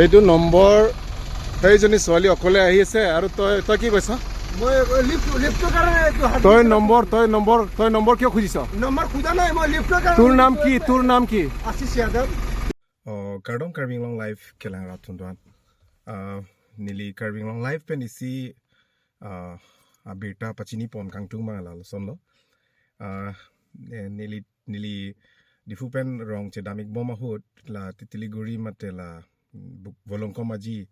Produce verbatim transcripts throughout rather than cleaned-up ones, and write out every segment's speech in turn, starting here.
এইটো নম্বৰ, সেইজনী ছোৱালী অকলে আহি আছে। আৰু তই, তই কি কৈছ? মই লিফ্ট, লিফ্টৰ কাৰণে এইটো হাত তই নম্বৰ, তই নম্বৰ, তই নম্বৰ কিয় খুজিছ? নম্বৰ খোজা নাই, মই লিফ্টৰ কাৰণে তোৰ নাম কি? তোৰ নাম কি? আশিস Yadav. Oh, kardom Karbi Anglong Live kelang rat tunduan. Ah, neli Karbi Anglong Live pen isi, ah, abirta pachini pon kangtung abang la lason lo. Ah, eh, neli, neli Diphu pen rong chedam-ik bom ahut la Titiliguri mate la, mm, Bu-, Volongkom Aji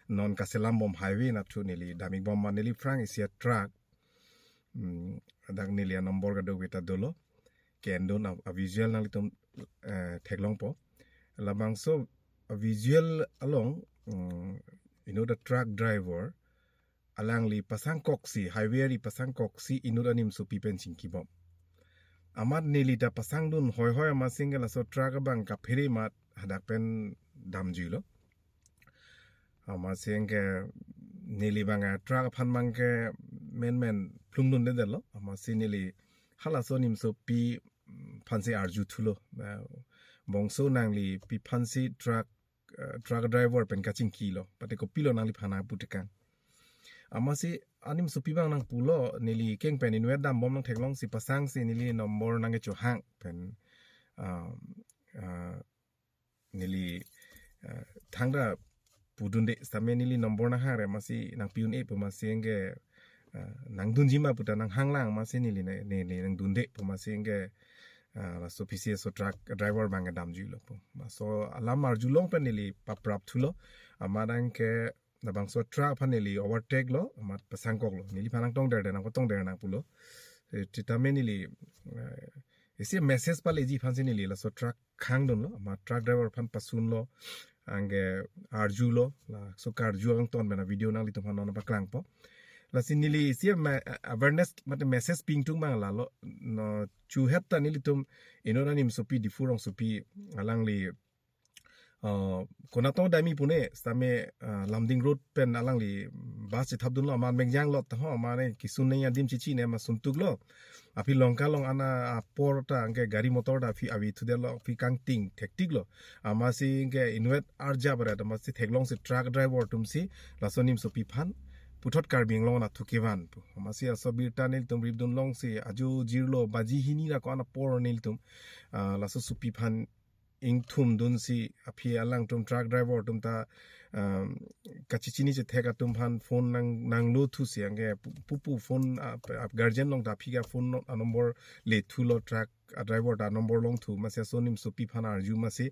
non kaselam bom highway nathu neli dam-ik bom ma neli aphrang isi a-truck. Mm, dak neli a-number kadokave ta dolo. Kendun a, a-visual nanglitum, eh, theklongpo. Labangso a-visual along, mm, inut a-truck driver alangli pasangkoksi, highway ari pasangkoksi inut animsopi pen chingkibom. Amat neli ta pasangdun hoihoi amatsi ke laso truck abang kaphere amat hadak pen damjuilo. Amatsi ke neli abang a-truck aphan abang ke menmen plungdundedetlo. Amatsi neli halaso animsopi aphansi arjuthulo. Eh, bongso nangli pi aphansi truck, eh, truck driver pen kachingkilo. Pate kopilo nangliphan nangputekang. Amatsi animsopi abang nangpulo, neli keng pen inutvet dambom nangtheklongsi pasangsi neli number nangkechohang pen, ah, ah, neli, ah, thangta pudunde sitame neli number nanghangre amatsi nangpi un-e pu amatsi ke, ah, nangdunji ma puta nanghanglang amatsi neli ne, ne, ne nangdunde pu amatsi ke, ah, laso P C S o truck driver abang ke damjuilo pu. Laso alam arjulong pen neli paprapthulo. Amat abang ke labangso truck aphan neli overtake lo, amat pasangkoklo. Neliphan nangtongderde, nangpatongder nangpulo. Eh, sitame neli, eh, isi message paleji aphansi neli laso truck khangdunlo, amat truck driver aphan pasunlo. Anke arjulo, laso karju angton pen a-video nanglitum aphan non paklangpo. Lasi neli isi ma-, awareness mate message pi ingtung abang lalo, no chuhet ta nelitum inut animsopi Diphu rongsopi alangli, uh, konatong dami pune sitame, uh, Lumding Road pen alangli bus chethapdunlo amat mengjang lot ho amat ne kisun ne adim chichi ne amat suntuklo. Aphi longka along ana apor ta anke gari motor ta aphi avethudetlo aphi kangting thektiklo. Amatsi ke inutvet arjap aret amatsi theklongsi truck driver atumsi laso animsopi aphan puthot Karbi Anglong nathu kevan pu. Amatsi laso birta nelitum ripdunlongsi ajo jirlo baji hini ra ko-an apor nelitum, ah, laso sopi aphan ingthumdunsi aphi alangtum truck driver atum ta, um, kachichini chethek atum aphan phone nang, nanglothusi anke pu-, pupu phone, ah, ah, guardian along ta aphi ke phone no-, a-number lethulo truck a-driver ta number longthu amatsi laso animsopi aphan arju amatsi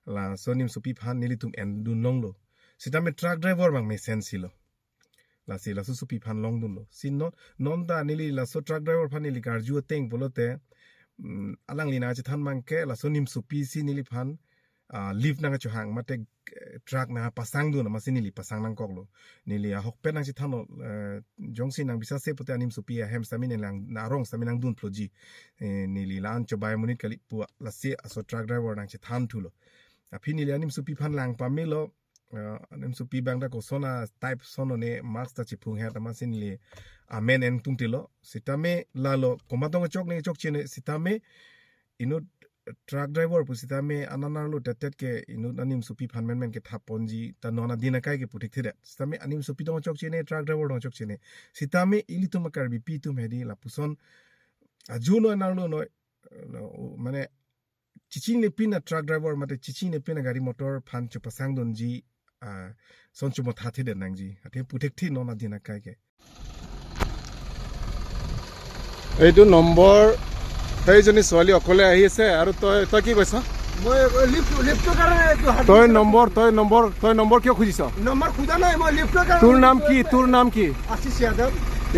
laso animsopi aphan nelitum endunlonglo. Sitame truck driver abang mesensilo. Lasi laso sopi aphan longdunlo. Si non, non ta neli laso truck driver aphan neli karju ateng pulote, mm, alangli nangchethan abang ke laso animsopisi neliphan, ah, lift nangchohang mate, eh, truck nangpasangdun amatsi neli pasang nangkoklo. Neli ahokpet nangchethanlo, eh, jongsi nang bisa se pute animsopi ahem sitame neli lang na arong sitame nangdunploji. Eh, neli la-an chobai amonit kali pu lasi laso truck driver nangchethanthulo. Aphi neli animsopi aphan lang pamelo, eh, animsopi abang ta koson a-type son one mask ta chiphung het amatsi neli amen en tungtilo. Sitame lalo komat tong chok ne chokche ne sitame inut truck driver pu sitame anan arlo tetet ke inut animsopi aphan menmen kethapponji ta non adin akai ke puthekthedet. Sitame animsopi tong chokche ne truck driver tong chokche ne. Sitame ilitum a-Karbipi atum hedi lapuson ajo noi nanglonoi, eh, no, mane chichingnepin a-truck driver mate chichingnepin a-gari motor aphan chepasangdunji, ah, son chomothathedet nangji. Athe puthekthe non adin akai ke. এইটো নম্বৰ, সেইজনী ছোৱালী অকলে আহি আছে। আৰু তই, তই কি কৈছ? মই লিফ্ট, লিফ্টৰ কাৰণে এইটো হাত তই নম্বৰ, তই নম্বৰ, তই নম্বৰ কিয় খুজিছ? নম্বৰ খোজা নাই, মই লিফ্টৰ কাৰণে তোৰ নাম কি? তোৰ নাম কি? আশিস যাদৱ।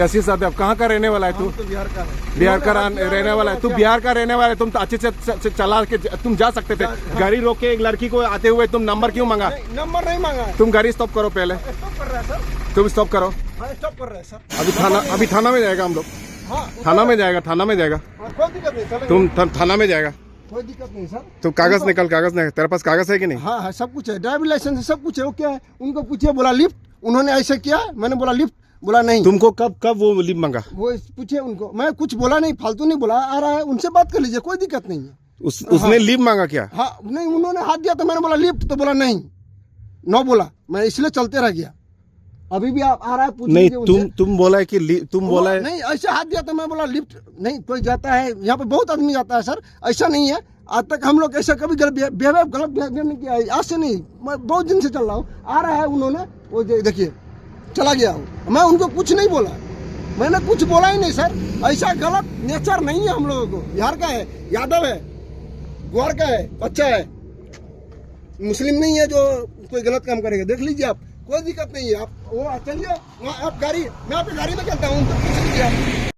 आशीष यादव, कहाँ का रहने वाला है तू? हम तो बिहार का है। बिहार का इन्होंने रहने वाला है। तू क्या? बिहार का रहने वाला है, तुम तो अच्छे से च-, च-, चला के ज-, तुम जा सकते थे। जा, हाँ। गाड़ी रोक के एक लड़की को आते हुए तुम नंबर क्यों मांगा? नहीं, नंबर नहीं मांगा है। तुम गाड़ी स्टॉप करो पहले। स्टॉप कर रहा है, सर। तुम स्टॉप करो। हाँ, स्टॉप कर रहा है, सर। अभी थाना, अभी थाना में जाएगा हम लोग। हाँ, थाना में जाएगा, थाना में जाएगा। हाँ, कोई दिक्कत नहीं, चलेंगे। तुम थ-, थाना में जाएगा। कोई दिक्कत नहीं, सर। तो कागज उनको निकाल, कागज निकाल। तेरे पास कागज है कि नहीं? हाँ, हाँ, सब कुछ है, ड्राइविंग लाइसेंस है, सब कुछ है, ओके है। उनको पूछिए, बोला लिफ्ट, उन्होंने ऐसे किया, मैंने बोला लिफ्ट, बोला नहीं। तुमको कब, कब वो लिफ्ट मांगा? वो पूछिए उनको, मैं कुछ बोला नहीं, फालतू नहीं बोला, आ रहा है, उनसे बात कर लीजिए, कोई दिक्कत नहीं है। उस, हाँ। उसने लिफ्ट मांगा क्या? हाँ, नहीं, उन्होंने हाथ दिया तो मैंने बोला लिफ्ट, तो बोला नहीं। नो बोला, मैं इसलिए चलते रह गया। अभी भी आप आ रहा है, पूछ नहीं, लीजिए उनसे। तुम तुम बोला है कि लि- तुम वो बोला है। नहीं, ऐसे हाथ दिया तो मैं बोला लिफ्ट नहीं, कोई जाता है, यहाँ पे बहुत आदमी जाता है सर, ऐसा नहीं है। आज तक हम लोग ऐसा कभी गलत बिहे- बिहेवियर, गलत बिहेवियर नहीं किया है, आज से नहीं, मैं बहुत दिन से चल रहा हूँ। आ रहा है उन्होंने, वो दे- देखिए चला गया हूँ, मैं उनको कुछ नहीं बोला, मैंने कुछ बोला ही नहीं सर। ऐसा गलत नेचर नहीं है हम लोगों को। बिहार का है, यादव है, ग्वार का है, बच्चा है, मुस्लिम नहीं है जो कोई गलत काम करेगा। देख लीजिए आप, कोई दिक्कत नहीं है। आप वो चलिए, वहाँ आप गाड़ी, मैं आपकी गाड़ी में चलता हूँ, उनको पूछ लीजिए आप।